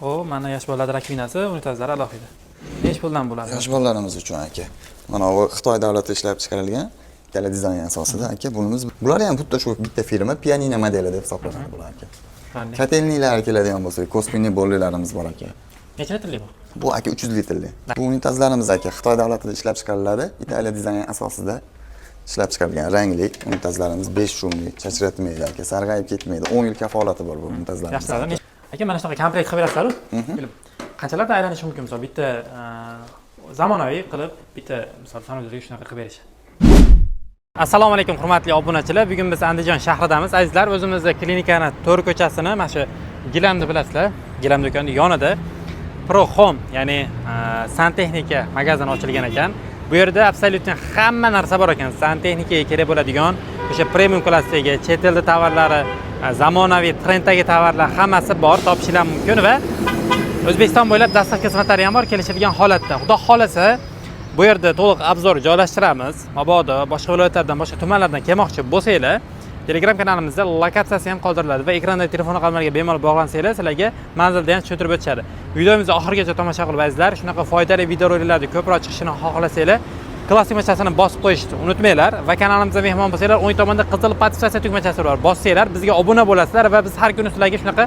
O, mana yosh bolalar раковина si, unitazlari alohida. Nechi puldan bo'ladi? Yosh bolalarimiz uchun, aka. Mana bu Xitoy davlatida ishlab chiqarilgan ikkala dizayn asosida, aka, bunimiz, bular ham xuddi shu bitta firma, Pianino modeli deb hisoblanadi bular, aka. Qanday? Котельный lar keladigan bo'lsak, косвенный bollilarimiz bor, aka. Necha litrli bu? Bu, aka, 300 litrli. Bu unitazlarimiz, aka, Xitoy davlatida ishlab chiqariladi. Italiya dizayni asosida ishlab chiqarilgan rangli unitazlarimiz 5 shumli, chachratmaydi, aka, sarg'ayib ketmaydi. 10 yil kafolati bor bu unitazlarimiz. Yaxshi. Aka, mana shunaqa komplekt qilib berasizlar-ku. Bilib. Qanchalarda aylanishi mumkin, misol, bitta zamonaviy qilib, bitta, misol, санузел ga shunaqa qilib berish? Assalomu alaykum, hurmatli obunachilar. Bugun biz Andijon shahridamiz. Azizlar, o'zimizni klinikani to'rt ko'chasini, mana shu gilamni bilasizlar, gilam do'koni yonida Pro Home, ya'ni santexnika magazini ochilgan ekan. Bu yerda абсолютно hamma narsa bor ekan. Santexnikaga kerak bo'ladigan o'sha premium klassdagi chet elda tovarlari, zamonaviy trenddagi tovarlar hammasi bor, topishinglar mumkin va O'zbekiston bo'ylab доставка xizmatlari ham bor kelishadigan holatda. Xudo xohlasa, bu yerda to'liq обзор joylashtiramiz. Mabodo boshqa viloyatlardan, boshqa tumanlardan kelmoqchi bo'lsanglar, Telegram kanalimizda lokatsiyasi ham qoldiriladi va ekranda telefon raqamlariga bemalol bog'lansanglar, sizlarga manzilda ham tushuntirib o'tishadi. Videomizni oxirigacha tomosha qilib, azizlar, shunaqa foydali videoroliklarni ko'proq chiqishini xohlasanglar, класс tugmachasini bosib qo'yishni unutmanglar va kanalimizga mehmon bo'lsanglar, o'ng tomonda qizil подписаться tugmachasi bor. Bossanglar, bizga obuna bo'lasizlar va biz har kuni sizlarga shunaqa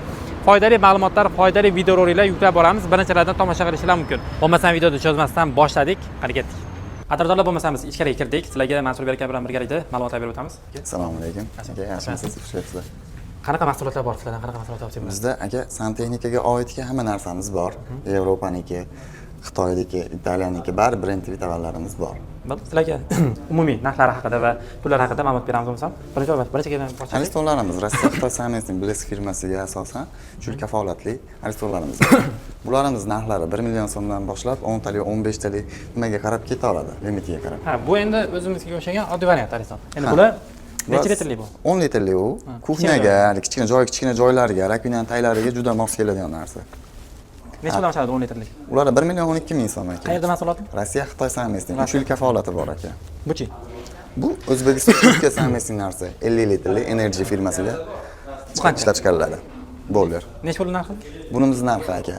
foydali ma'lumotlar, foydali videoroliklar yuklab boramiz. Birinchilardan tomosha qilishinglar mumkin. Bo'lmasam videoni cho'zmasdan boshladik. Qani, ketdik. Qadrdonlar, bo'lmasam biz ichkariga kirdik. Sizlarga Mansurbek aka bilan birgalikda ma'lumotlar berib o'tamiz. Assalomu alaykum. Aka, yaxshimisiz? Xush kelibsizlar. Qanaqa mahsulotlar bor sizlardan? Qanaqa mahsulotlar olsak bo'ladi? Bizda, aka, santexnikaga oid hamma narsamiz bor. Yevropaniki, Xitoyniki, Italiyaniki, bari brendli tovarlarimiz bor. Sizlarga umumiy narxlari haqida va pullar haqida ma'lumot beramiz bo'lmasam. Birinchi kelgan boshlasak. Aristonlarimiz Rossiya, Xitoy совместный Blesk firmasiga asosan 3 yil kafolatli Aristonlarimiz bor. Bularimiz narxlari 1 million so'mdan boshlab 10 talik, 15 talik nimaga qarab ketaveradi, limitiga qarab. Ha, bu endi o'zimizga o'xshagan oddiy variant Ariston. Endi bular necha litrli bu? 10 litrli u. Кухня ga, kichkina joy, kichkina joylarga, раковина ning taglariga juda mos keladigan narsa. Necha puldan oshadi 10 litrlik? Ular 1 million 12 ming so'm, aka. Qayerda mahsulot? Rossiya, Xitoy совместный 3 yil kafolati bor, aka. Buchi? Bu O'zbekiston, Turkiya совместный narsa. 50 litrli Energy firmasiga Qancha? ishlab chiqariladi. Boiler. Necha pul narxi? Bunimiz narxi, aka,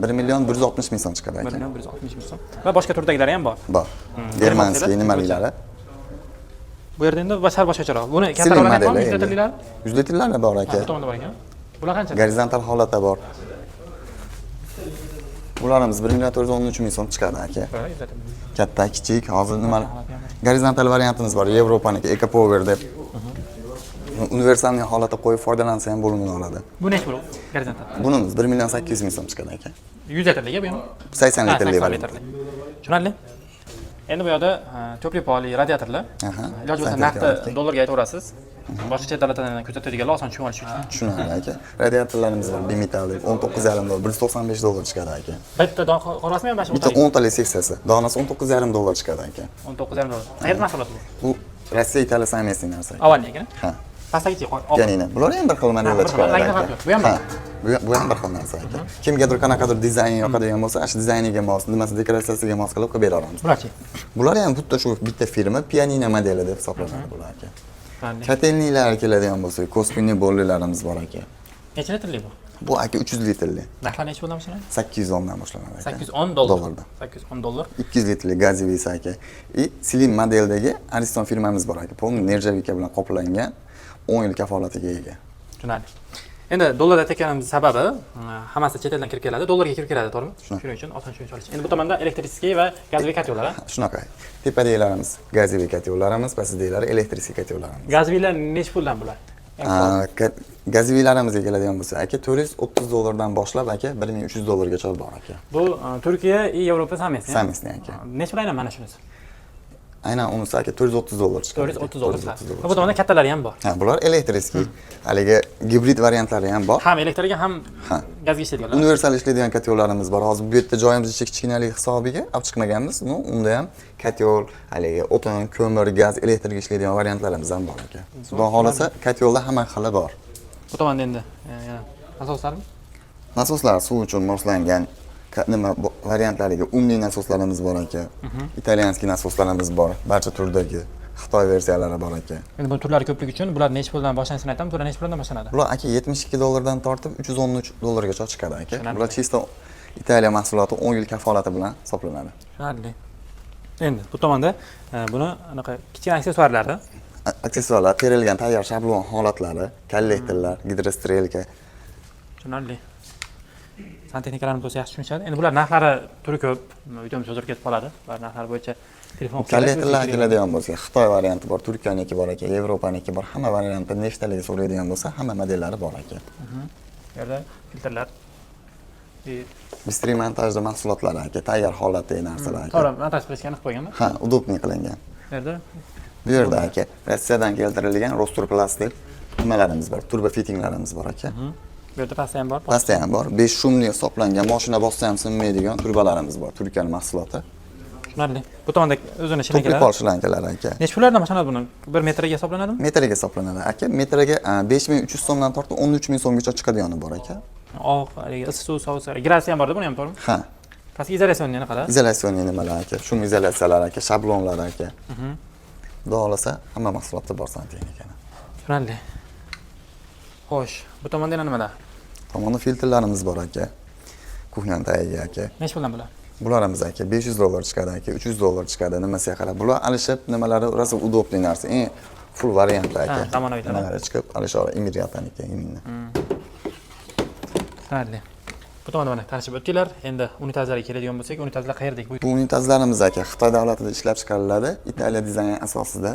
1 million 160 ming so'm chiqadi, 1 aka. million 160 ming so'm. Va boshqa turdagilari ham bor. Bor. Германский nimalilari. Bu yerda endi sal boshqacharoq. Buni Slim kattaroq varianti bormi? modeli 100 endi. litrlilar? 100 litrlari bor, aka. Bu tomonda bor ekan. Bular qancha? Gorizontal holatda bor. Bularimiz 1 million 413 ming so'm chiqadi, aka. Ha, 100 litr. Katta, kichik, hozir nima gorizontal variantimiz bor, Yevropaniki Eco Power deb. Универсальный holatda qo'yib foydalansa ham bo'laveradi. Bu necha pul? Gorizontal. Bunimiz 1 million 800 ming so'm chiqadi, aka. 100 litrligi bu ham? 80 Ha, litrli 80 variant. litrli. Tushunarli. Endi bu yoqda тёплый пол li radiatorlar. Iloji bo'lsa Santexnika narxni oidga. Dollarga aytaverasiz. Boshqa chet davlatlardan kuzatadiganlar oson tushunib olish uchun. Tushunarli, aka. Radiatorlarimiz bor, bimetal deb 19,5 dollar, 195 dollar chiqadi, aka. Bitta qorasmi yo mana shu Bitta o'ntalik? 10 talik seksiyasi. Donasi 19,5 dollar chiqadi, aka. 19,5 dollar. Qayerda mahsulot bu? Bu Rossiya, Italiya совместный narsa. Avvalni ekan. Ha. Pastagichi. Pianino. Bular ham bir xil modelda bir xil, chiqadi, rangda aka. farqi yo'q. Bu ham Ha. Bu ham bir xil narsa, aka. Kimgadir qanaqadir dizayn yoqadigan bo'lsa, shu dizayniga mos, nimasi dekoratsiyasiga mos qilib qilib bera olamiz. Bularchi? Bular ham xuddi shu bitta firma, Pianino modeli deb hisoblanadi bular, aka. Qanday? Котельный lar keladigan bo'lsak, косвенный bollilarimiz bor, aka. Necha litrli bu? Bu, aka, 300 litrli. Narxlar necha puldan boshlanadi? 810 dan boshlanadi, aka. 810 dollar. Dollardan. 810 dollar. 200 litrli газовый aka. И Slim modeldagi Ariston firmamiz bor, aka. Полный нержавейка bilan qoplangan, 10 yil kafolatiga ega. Tushunarli. Endi dollarda aytayotganimiz sababi hammasi chet eldan kirib keladi, dollarga kirib keladi, to'g'rimi? Shuning uchun oson tushunish olish. Endi bu tomonda электрический va газовый котёл lar. Shunaqa. Tepadagilarimiz газовый котёл larimiz, pastdagilar электрический котёл larimiz. Газовый lar necha puldan bular? Газовый larimizga keladigan bo'lsa, aka, 430 dollardan boshlab, aka, 1300 dollargacha bor, aka. Bu Turkiya и Yevropa совместный. Совместный, aka. Necha pul aynan mana shunisi? Aynan unisi, aka, 430 dollar chiqadi, aka. 430 dollar. 430 dollar. Va bu tomonda kattalari ham bor. Ha, bular электрический. Haligi gibrid variantlari ham bor. Ham elektrga, ham Ha. gazga ishlaydiganlar. Universal ishlaydigan котёл larimiz bor. Hozir bu yerda joyimiz ichi kichkinalik hisobiga olib chiqmaganmiz. Ну, unda ham котёл, haligi o'tin, ko'mir, gaz, elektrga ishlaydigan variantlarimiz ham bor, aka. Xudo xohlasa, котёл da hamma xili bor. Bu tomonda endi yana nasoslarmi? Nasoslar suv uchun moslangan nima variantlariga умный nasoslarimiz bor, aka. Итальянский nasoslarimiz bor, barcha turdagi. Xitoy versiyalari bor aka. Endi buni turlari ko'pligi uchun bular nechi puldan boshlanishini aytaman. Bular nechi puldan boshlanadi? Bular aka 72 dollardan tortib 313 dollargacha chiqadi aka. Tushunarli. Bular чисто Italiya mahsuloti, 10 yil kafolati bilan hisoblanadi. Tushunarli. Endi bu tomonda buni anaqa kichkina aksessuarlari. Aksessuarlar, terilgan tayyor shablon holatlari, kollektorlar, гидрострелка. Tushunarli. Santexnikalarni bo'lsa yaxshi tushunishadi. Endi bular narxlari turi ko'p. Videomiz cho'zilib ketib qoladi. Bular narxlari bo'yicha telefon qilsangiz, Kollektorlar keladigan bo'lsa, Xitoy varianti bor, Turkiyaniki bor aka, Yevropaniki bor. Hamma variantda nechtaligi so'raydigan bo'lsa, hamma modellari bor aka. Bu yerda filtrlar. И Быстрый montajda mahsulotlari aka, tayyor holatdagi narsalar aka. To'g'ri, montaj qilishga aniq qo'yganmi? Ha, удобный qilingan. Bu yerda Bu yerda aka Rossiyadan keltirilgan Rosturplast deb nimalarimiz bor, turba fittinglarimiz bor aka. Bu yerda pastda ham bor. Pastda ham bor. 5 шумный hisoblangan, mashina bossa ham sinmaydigan turbalarimiz bor. Turkiyani mahsuloti. Tushunarli. Bu tomonda o'zini To'pli shlankalari. pol shlankalari aka. Nechi pullardan boshlanadi buni? 1 metrga hisoblanadimi? Metrga hisoblanadi aka. Metriga 5300 so'mdan tortib 13 000 so'mgacha chiqadigani bor aka. Oq, haligi issiq suv, sovuq suv. Gradusi ham borda buni ham, to'g'rimi? Ha. Pastki изоляционный anaqalar. Изоляционный nimalar aka, шум izolyatsiyalari aka, shablonlar aka. Xudo xohlasa, hamma mahsulotda bor santexnikani. Tushunarli. Xo'sh, bu tomonda yana nimalar? Tomonda filtrlarimiz bor aka. Кухня ni tagiga aka. Nechi puldan bular? Bularimiz aka 500 dollar chiqadi aka, 300 dollar chiqadi, nimasiga qarab. Bular alishib, nimalari rosa удобный narsa. Eng full variantlar aka. Ha, zamonaviylar. Nimalari chiqib, alisha Emirataniki именно. Tushunarli. Bu tomonda mana tanishib o'tdinglar. Endi unitazlarga keladigan bo'lsak, unitazlar qayerdagi? Bu Bu unitazlarimiz aka Xitoy davlatida ishlab chiqariladi. Italiya dizayni asosida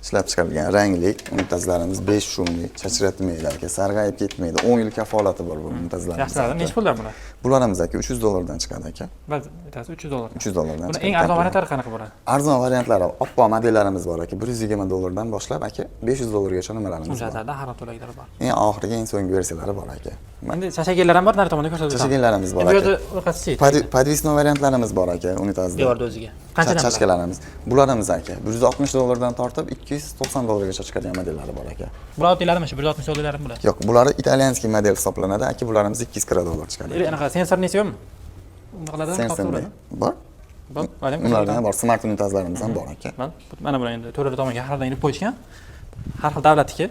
ishlab chiqarilgan rangli unitazlarimiz 5 шумный, chachratmaydi aka, sarg'ayib ketmaydi. 10 yil kafolati bor bu unitazlarimiz. Yaxshilari nechi puldan bular? Bularimiz aka 300 dollardan chiqadi aka. Ba'zi bittasi 300 dollar. 300 dollardan Buni chiqadi. eng arzon variantlari qanaqa bo'ladi? Arzon variantlari oppoq modellarimiz bor aka. 120 dollardan boshlab aka 500 dollargacha nimalarimiz bor. Unitazlarda har xil to'laglar bor. Eng oxirgi, eng so'nggi versiyalari bor aka. Endi chashagellar ham bor, nari tomonda ko'rsatib o'tamiz. Chashagellarimiz bor Endi bu aka. yerda orqasi Подвесной variantlarimiz bor aka unitazda. Devorda o'ziga. Qanchadan bular? Chashkalarimiz. Bularimiz aka 160 dollardan tortib 290 dollargacha chiqadigan modellari bor aka. Bular oddiylarimi shu 160 dollarlarmi bular? Yo'q, bulari итальянский model hisoblanadi aka, bularimiz 240 dollar chiqadi. Или anaqa sensornisi yo'qmi? Unaqalardan topsa Sensorli. bo'ladimi? Bor. Bor. Mayli, Ulardan ham bor, smart unitazlarimiz ham bor aka. Mana bular endi to'rala tomonga har xildan ilib qo'yishgan. Har xil davlatniki.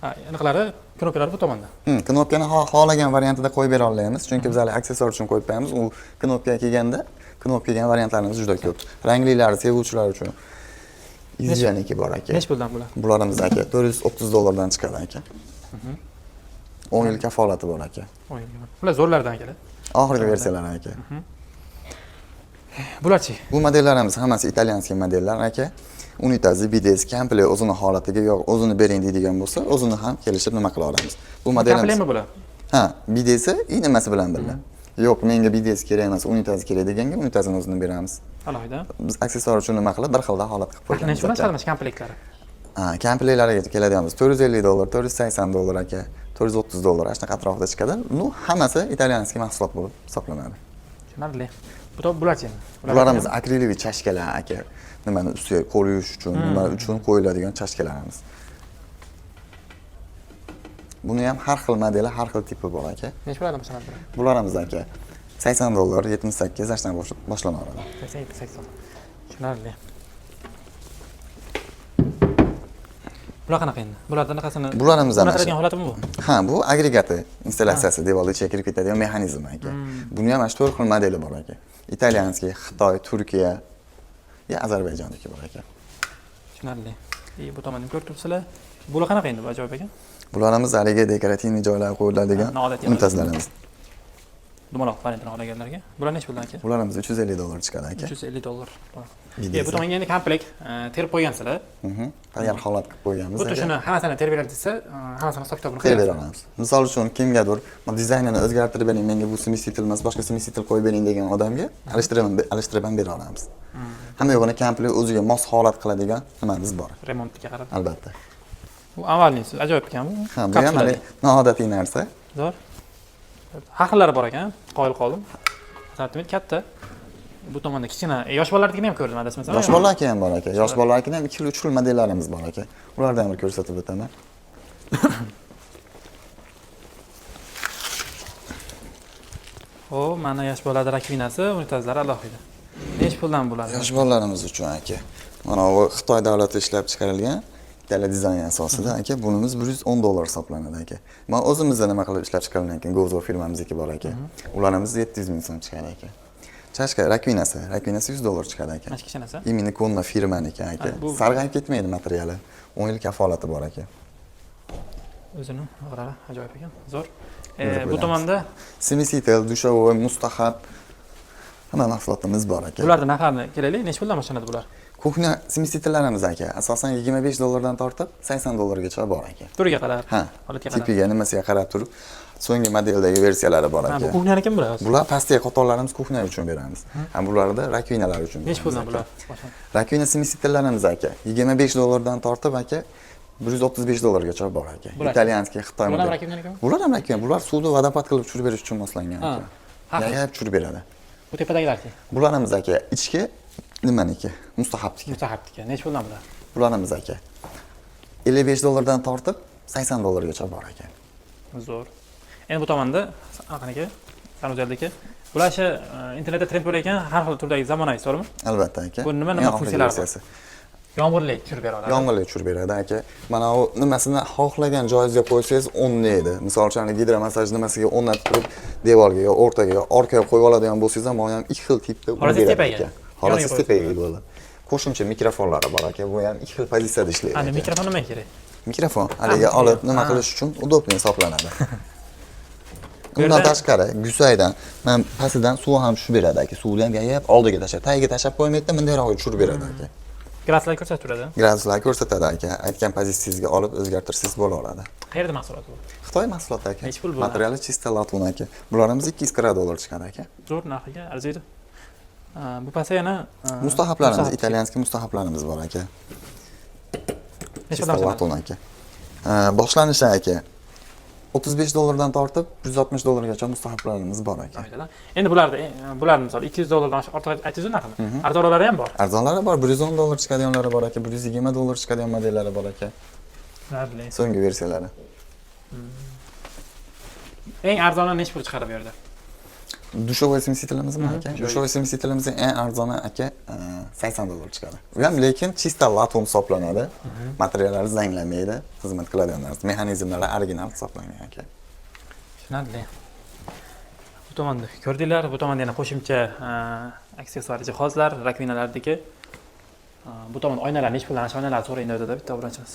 Ha, anaqalari, knopkalari bu tomonda. Knopkani xohlagan variantida qo'yib bera olamiz, chunki biz hali aksessuar uchun qo'yib qo'yamiz. U knopka kelganda, knopka kelgan variantlarimiz juda ko'p. Ranglilari sevuvchilar uchun Izjaniki bor aka. Nechi puldan bular? Bularimiz aka 430 dollardan chiqadi aka. 10 yil kafolati bor aka. Oy, bular zo'rlardan akalar. Oxirgi versiyalari aka. Bularchi? Bu modellarimiz hammasi итальянский modellar aka. Unitazi, bidesi, komplekt o'zini holatiga, yo'q, o'zini bering deydigan bo'lsa, o'zini ham kelishib nima qila olamiz. Bu modelimiz Komplektmi bular? Ha, bidesi и nimasi bilan birga. Yo'q, menga bidesi kerak emas, unitazi kerak deganga unitazini o'zini beramiz. Alohida. Biz aksessuar uchun nima qilib bir xilda holat qilib qo'yganmiz. Nechi puldan aka. chiqadi mana shu komplektlari? Ha, komplektlariga keladigan bo'lsa 450 dollar, 480 dollar aka, 430 dollar ana shunaqa atrofida chiqadi. Ну, hammasi итальянский mahsulot bo'lib hisoblanadi. Tushunarli. Bu bularchi endi? Bularimiz акриловый chashkalar aka. Nimani ustiga qo'l yuvish uchun, nima uchun qo'yiladigan chashkalarimiz. Buni ham har xil modeli, har xil tipi bor aka. Nechi puldan boshlanadi bular? Bularimiz aka 80 dollar, 78 ana shundan boshlanaveradi. 87 80. Tushunarli. Bular qanaqa endi? Bularni anaqasini Bularimiz ana shu. o'rnatiladigan holatimi bu? Ha, bu agregati installyatsiyasi, devorni ichiga kirib ketadigan mexanizm aka. Buni ham mana shu to'rt xil modeli bor aka. Итальянский, Xitoy, Turkiya ya Ozarbayjonniki bor aka. Tushunarli. И bu tomonni ko'rib turibsizlar. Bular qanaqa endi bu ajoyib ekan? Bularimiz haligi декоративный joylarga qo'yiladigan Ha, noodatiy unitazlarimiz. Dumaloq variantini xohlaganlarga. Bular nechi puldan aka? Bularimiz 350 dollar chiqadi aka. 350 dollar. Bidesi. Bu tomonga endi komplekt terib qo'ygansizlar. Tayyor holat qilib qo'yganmiz Xuddi aka. shuni hammasini terib beradi desa, hammasini hisob kitobini Terib qilasiz. bera olamiz. Misol uchun kimgadir "Ma dizaynini o'zgartirib bering, menga bu смеситель emas, boshqa смеситель qo'yib bering" degan odamga alishtirib ham bera olamiz. Hamma yo'g'ini komplekt o'ziga mos holat qiladigan nimamiz bor. Remontga qarab. Albatta. Bu avalnisi ajoyib ekan bu. Ha, bu ham Kapsulali. hali noodatiy narsa. Zo'r. Har xillari bor ekan, qoyil qoldim. Assortiment katta. Bu tomonda kichkina yosh bolalarnikini ham ko'rdim adashmasam. Yosh bolalarniki ham bor aka. Yosh bolalarnikini ham 2 xil, 3 xil modellarimiz bor aka. Ularni ham bir ko'rsatib o'taman. O, mana yosh bolalar rakvinasi, unitazlari alohida. Nechi Nechi puldan bo'ladi? Yosh bolalarimiz uchun, aka. Mana bu Xitoy davlatida ishlab chiqarilgan, Italiya dizayni asosida, aka. Bunimiz 110 dollar hisoblanadi, aka. Mana o'zimizda nima qilib ishlab chiqarilgan ekan, Gozo firmamizniki bor, aka. Ularimiz 700 ming so'm chiqadi, aka. Чашка, раковина si, раковина si 100 dollar chiqadi, aka. Mana shu kichkinasi? Именно Konna firmaniki, aka. Ha, bu- Sarg'ayib ketmaydi materiali. 10 yil kafolati bor, aka. O'zini g'irari ajoyib ekan. Zo'r. Buni Bu qo'yamiz. tomonda Смеситель, душевой, mustahab, hamma mahsulotimiz bor, aka. Bularni narxlarini kelaylik. Nechi puldan boshlanadi bular? Кухня смеситель larimiz, aka, asosan 25 dollardan tortib 80 dollargacha bor, aka. Turiga qarab, Ha, holatga qarab. Tipiga, nimasiga qarab turib, so'nggi modeldagi versiyalari bor, Ha, bu aka. кухня nikimi bular? Bular pastki qatorlarimiz кухня uchun beramiz. Ha, bularda раковина lar uchun Nechi beramiz, puldan aka. bular boshlanadi? Раковина смеситель larimiz, aka, 25 dollardan tortib, aka, 135 dollargacha bor, aka. Bular- Итальянский, Xitoy Bular ham modeli. раковина nikimi? Bular ham раковина. Bular suvni водопад qilib tushirib berish uchun moslangan, Ha. aka. Ha. Yayab tushirib beradi. Bu tepadagilarchi? Bularimiz, aka, ichki nimaniki? Mustahabniki. Mustahabniki. Nechi puldan bular? Bularimiz, aka, 55 dollardan tortib 80 dollargacha bor, aka. Zo'r. Endi bu tomonda anaqaniki, санузел diki. Bular shu internetda trend bo'layotgan har xil turdagi zamonaviy, to'g'rimi? Albatta, aka. Bu nima Eng nima oxirgi funksiyalari bor? versiyasi. Yomg'irlik tushirib bera oladi. Yomg'irlik tushirib beradi, aka. Mana u nimasini xohlagan joyingizga qo'ysangiz o'rnaydi. Misol uchun, gidromassaj nimasiga o'rnatib turib, devorga yo o'rtaga yo orqaga qo'yib oladigan bo'lsangiz ham, ham ikki xil tipda uni Xohlasangiz beradi, tepaga. aka. Xohlasangiz Yoniga tepaga bo'ladi. Qo'shimcha mikrofonlari bor, aka. Bu ham ikki xil pozitsiyada ishlaydi, Ana aka. mikrofon nimaga kerak? Mikrofon haligi olib nima Ha. qilish uchun удобный hisoblanadi. Bu Undan yerda- tashqari gusaydan, mana pastidan suv ham tushib beradi, aka. Suvni ham yayab oldiga tashlab, tagiga tashlab qo'ymaydi, bundayrog'iga tushirib beradi, aka. Graduslar ko'rsatib turadi. Graduslar ko'rsatadi, aka. Aytgan pozitsiyangizga olib o'zgartirsangiz bo'laveradi. Qayerda mahsulot bu? Xitoy mahsuloti, aka. Nechi pul bo'ladi? Materiali чисто латунь, aka. Bularimiz 240 dollar chiqadi, aka. Zo'r, narxiga arziydi. Bu pastda yana Mustahablarimiz, mustahab. итальянский mustahablarimiz bor, aka. Nechi Чисто puldan boshlanadi? латунь, aka. Boshlanishi, aka, 35 dollardan tortib 160 dollargacha mustahablarimiz bor, aka. Joyidalar. Endi bularni bularni misol 200 dollardan ortiq aytdingiz narxini. Arzonlari ham bor. Arzonlari bor, 110 dollar chiqadiganlari bor, aka, 120 dollar chiqadigan modellari bor, aka. Tushunarli. So'nggi versiyalari. Eng arzoni nechi pul chiqadi bu yerda? Душевой смеситель imizmi, aka? Душевой смеситель imizning eng arzoni, aka, 80 dollar chiqadi. U ham lekin чисто латунь hisoblanadi. Materiallari zanglamaydi, xizmat qiladigan narsa. Mexanizmlari original hisoblangan, aka. Tushunarli. Bu tomonda ko'rdinglar, bu tomonda yana qo'shimcha aksessuar jihozlar, раковина lardagi. Bu tomonda oynalar nechi puldan? Shu oynalarni so'raydi o'zida bitta obunachimiz.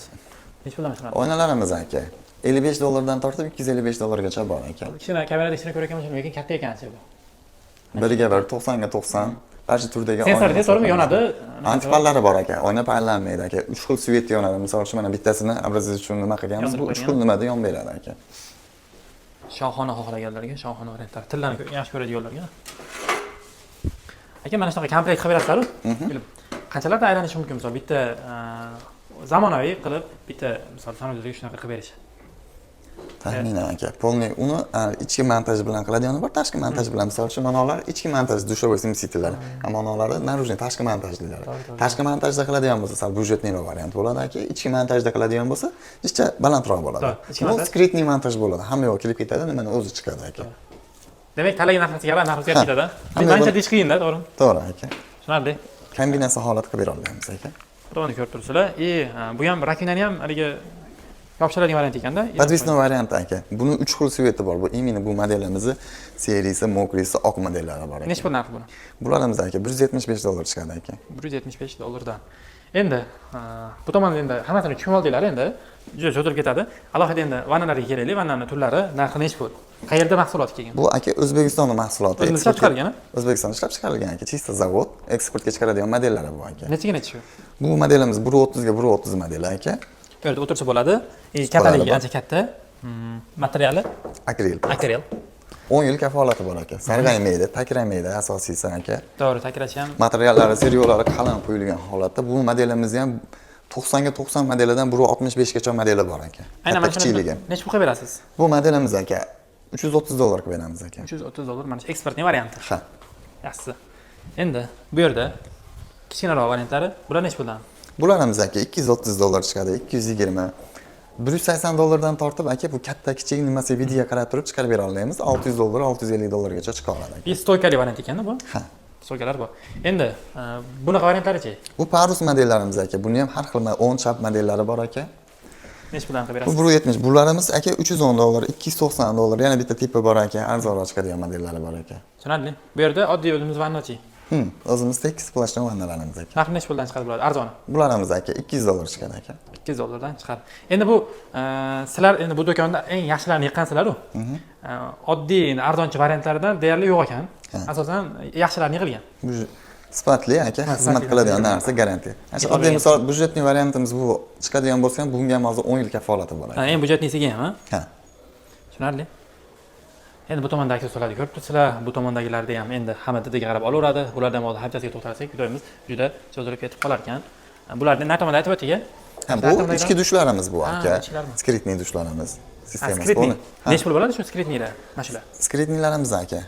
Nechi puldan boshlanadi? Oynalarimiz, aka, 55 dollardan tortib 255 dollargacha bor, aka. Kichkina kamerada kichkina ko'rayotgan bo'lsa, lekin katta ekan bu. Biriga bir 90 ga 90 barcha turdagi Sensor, oyna sensormi yonadi? Антипал lari bor, aka. Oyna paylanmaydi, aka. 3 xil свет yonadi. Misol uchun, mana bittasini образец uchun nima qilganmiz, bu Yondirib 3 xil nimada yon beradi, aka. Shohona xohlaganlarga shohona variantlar. Tillarni yaxshi ko'radiganlarga. Aka, mana shunaqa komplekt qilib berasizlar-ku. Kelib qanchalarda aylanishi mumkin, misol bitta zamonaviy qilib, bitta misol санузел ga shunaqa qilib berish? Taxminan, aka. Полный uni ichki montaj bilan qiladigani bor, tashqi montaj bilan. Misol uchun, manalar ichki montaj душевой смеситель lari, manalari наружный, tashqi montajlilari. To'g'ri, to'g'ri. Tashqi montajda qiladigan bo'lsa, sal бюджетный roq variant bo'ladi, aka. Ichki montajda qiladigan bo'lsa, jicha balandroq bo'ladi. To'g'ri, ichki Bu montaj- скрытный montaj bo'ladi. Hamma yoq kirib ketadi, nimani o'zi chiqadi, aka. Demak, tanlagan narxasiga qarab narx o'zgarib Ha. ketadi. Hamma Manimcha buni- deyish qiyinda, to'g'rimi? To'g'ri, aka. Tushunarli. Kombinatsiya holat qilib bera olamiz, aka. Bu tomonni ko'rib turibsizlar. И bu ham раковина ni ham haligi yopishtiradigan variant ekanda. Подвесной variant, aka. Buni 3 xil цвет i bor. Bu именно bu modelimizni серый si, мокрый si, oq modellari bor, aka. Nechi pul narxi buni? Bularimiz, aka, 175 dollar chiqadi, aka. 175 dollardan. Endi bu tomonda endi hammasini tushunib oldinglar, endi juda cho'zilib ketadi. Alohida endi vannalarga kelaylik. Vannani turlari, narxi nechi pul? Qayerda mahsulot kelgan? Bu, aka, O'zbekistonning mahsuloti. O'zimizda ishlab chiqarilgan, a? O'zbekistonda ishlab chiqarilgan, aka. Чисто zavod, eksportga chiqaradigan modellari bu, aka. Nechiga nechi shu? Bu modelimiz 1.30 ga 1.30 modeli, aka. Bu yerda o'tirsa bo'ladi. Kattaligi bor. ancha katta. Materiali Akril. Akril. 10 yil kafolati bor, aka. Sarg'aymaydi, takramaydi asosiysi, aka. To'g'ri, takrashi ham Materiallari, сырьё lari qalin quyilgan holatda. Bu modelimizni ham 90 ga 90 modelidan 1.65 gacha modeli bor, aka. Aynan Katta mana shuni kichikligi. nechi pul qilib berasiz? Bu modelimiz, aka, 330 dollar qilib beramiz, aka. 330 dollar mana shu экспортный varianti. Ha. Yaxshisi. Endi bu yerda kichkinaroq variantlari, bular nechi puldan? Bularimiz, aka, 230 dollar chiqadi, 220. 180 dollardan tortib, aka, bu katta kichik nimasi вид iga qarab turib chiqarib bera olamiz. 600 dollar, 650 dollargacha chiqa oladi, aka. Bir стойка li variant ekanda bu. Ha. Стойка lar bor. Endi bunaqa variantlarichi? Bu Parus modellarimiz, aka. Buni ham har xil o'ng, chap modellari bor, aka. Nechi puldan qilib Bu berasiz? 170. Bularimiz, aka, 310 dollar, 290 dollar. Yana bitta tipi bor, aka, arzonroq chiqadigan modellari bor, aka. Tushunarli. Bu yerda oddiy o'zimiz vannachi? O'zimiz tekis сплошной vannalarimiz, aka. Narxi nechi puldan chiqadi bular arzoni? Bularimiz, aka, 200 dollar chiqadi, aka. 200 dollardan chiqadi. Endi bu sizlar endi bu do'konda eng yaxshilarini yiqqansizlar-u. Oddiy, endi arzonchi variantlaridan deyarli yo'q ekan. Asosan yaxshilarini yig'ilgan. Bu sifatli, aka, xizmat sifatli qiladigan narsa. narsa, garantiya. Ana shu Yetib oddiy olgan. misol, бюджетный variantimiz bu chiqadigan bo'lsa ham, bunga ham hozir 10 yil kafolati bor, aka. Ha, eng бюджетный siga ham, ha? Ha. Tushunarli. Endi bu tomonda aksessuarlarni ko'rib turibsizlar. Bu tomondagilarda ham endi hamma didiga qarab olaveradi. Bularda ham hozir hammasiga to'xtalsak, videomiz juda cho'zilib ketib qolar ekan. Bularni nari tomonda aytib o'ting. Ha, bu ichki dushlarimiz bu, Ha, aka. ichkilarmi? Скрытный dushlarimiz. Sistemasi Скрытный. полный. Ha, Nechi pul bo'ladi shu скрытный lar? Mana shular. Скрытный larimiz, aka,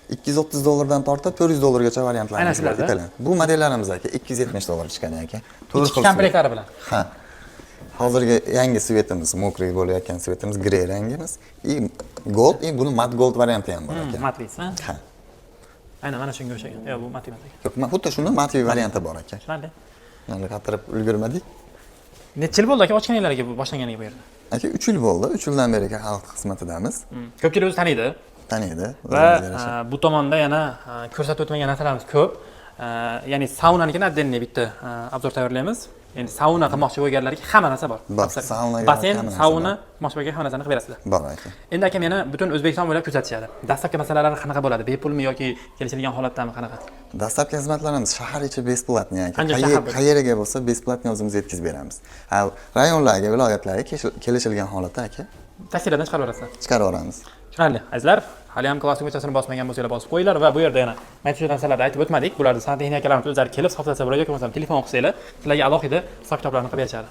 230 dollardan tortib 400 dollargacha Aynan variantlarimiz bor. shularda? Italyan. Bu modellarimiz, aka, 270 dollar chiqadi, aka. To'rt Ichki xil komplektlari bilan. Ha. Hozirgi yangi цвет imiz, мокрый bo'layotgan цвет imiz, grey rangimiz и gold, и buni mat gold varianti ham bor, aka. Matris, ha? Ha. Aynan mana shunga o'xshagan. Yo'q, bu mat emas ekan. Yo'q, xuddi shuni матовый varianti bor, aka. Tushunarli. Mana, qatirib ulgurmadik. Necha yil bo'ldi, aka, ochganinglarga, bu boshlanganiga bu yerda? Aka, 3 yil bo'ldi. 3 yildan beri, aka, xalq xizmatidamiz. Ko'pchilik o'zi taniydi. Taniydi. Va O'zimizga yarasha. bu tomonda yana ko'rsatib o'tmagan narsalarimiz ko'p. Ya'ni saunanikini отдельный bitta обзор tayyorlaymiz. Endi sauna qilmoqchi bo'lganlarga hamma narsa bor. Bor, saunaga Basseyn, hamma narsa sauna bor. qilmoqchi bo'lgan hamma narsani qilib berasizlar. Bor, aka. Endi, akam, yana butun O'zbekiston bo'ylab kuzatishadi. Доставка masalalari qanaqa bo'ladi? Bepulmi yoki kelishilgan holatdami, qanaqa? Доставка xizmatlarimiz shahar ichi бесплатный, aka. Qancha shahar bo'lsa? Qayerga bo'lsa, бесплатный o'zimiz yetkazib beramiz. Ha, rayonlarga, viloyatlarga kelishilgan holatda, aka, Taksilardan chiqarib yuborasizlar. Chiqarib yuboramiz. Tushunarli. Azizlar, hali ham klass tugmachasini bosmagan bo'lsanglar, bosib qo'yinglar va bu yerda yana mana shu narsalarni aytib o'tmadik. Bularni santexnik akalarimiz o'zlari kelib hisoblasa bo'ladi yoki bo'lmasam telefon qilsanglar, sizlarga alohida hisob kitoblarni qilib berishadi.